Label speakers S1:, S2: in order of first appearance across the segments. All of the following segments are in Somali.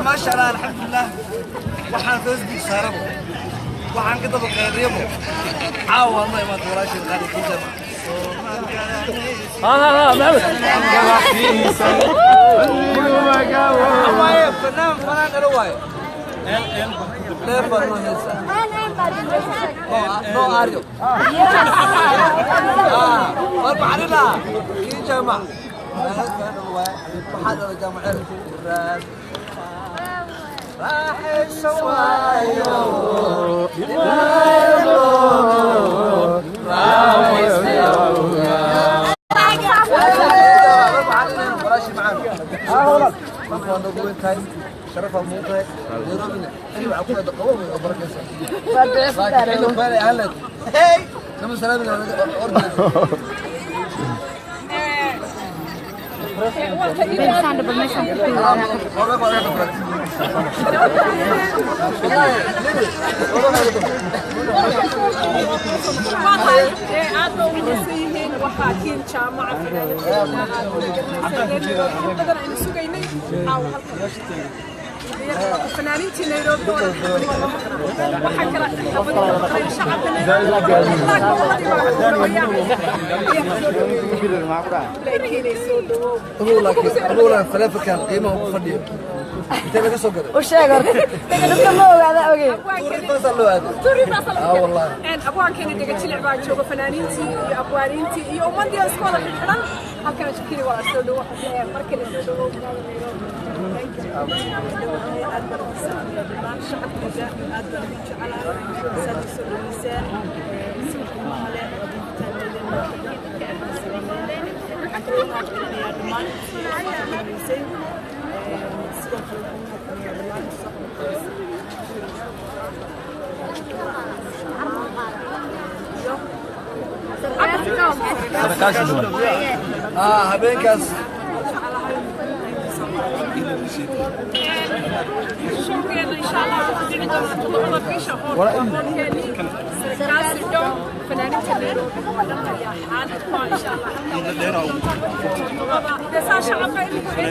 S1: ما شاء الله الحمد لله waxaan Facebook saarabo waxaan ka daba qeyriyabo caawa wallahi ma doorashay qaali ku jaba
S2: ها ها محمد
S1: فنان فنان رواي ليبر ما هيسا نو اريو اربع علينا كي جماعه waxaa جامعه راح السوايو
S3: Aad ba ugu yihiin waxaa kiin jaamaca fanaaniinta aynu sugaynay caawa halkan fanaaniintii Nairobi oo waxaa kala xabad shacabka
S1: Nairobi faleefkan qiimaha ku fadhiyo intee laga soo gaday
S4: u sheeg horta dadka ma ogaada ogey
S3: abwaankeena dhega jilic baa jooga fanaaniintii iyo abwaaniintii iyo ummadii oo isku wada xidhan halkan shakiri waa soo dhawo markale soo dhawo magaalada Nairobi.
S4: Aad baan ugu salaamaya dhammaan shacabkooda, aad baan ugu jecelahay saad u soo dhaweyseen si qiimaha leh oo waxaan kaloo mahadcelinayaa dhammaan intii soo dhaweysay. Sidoo kale waxaan mahadcelinayaa dhammaan intii soo qabanqaabisay
S1: Habeenkaas
S3: showgeena insha Allah wuxuu dhici doonaa toddobada bisha hoolkeeni sarkaasi dhow fanaaniinta Nairobi oo dhan ayaa xaalad ku ah insha Allah toddobada dee saa shacabka iminku ay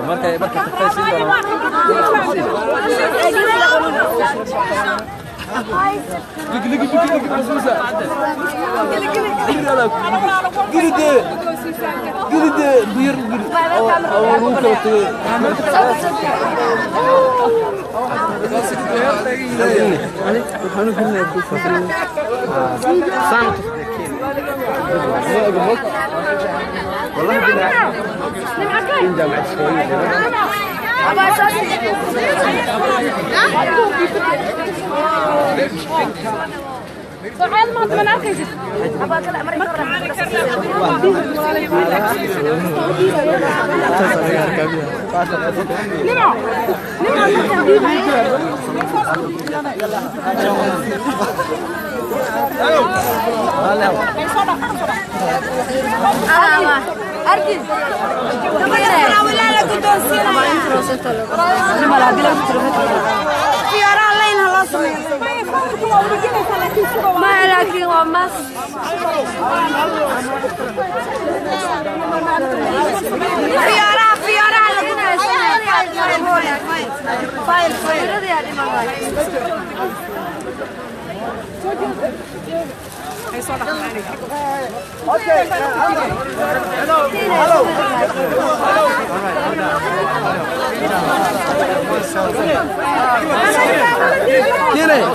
S2: Marka tagtay.
S3: سعاد ما انت ما
S5: ما لكن ومس فيارا فيارا فايل فايل
S3: Kale.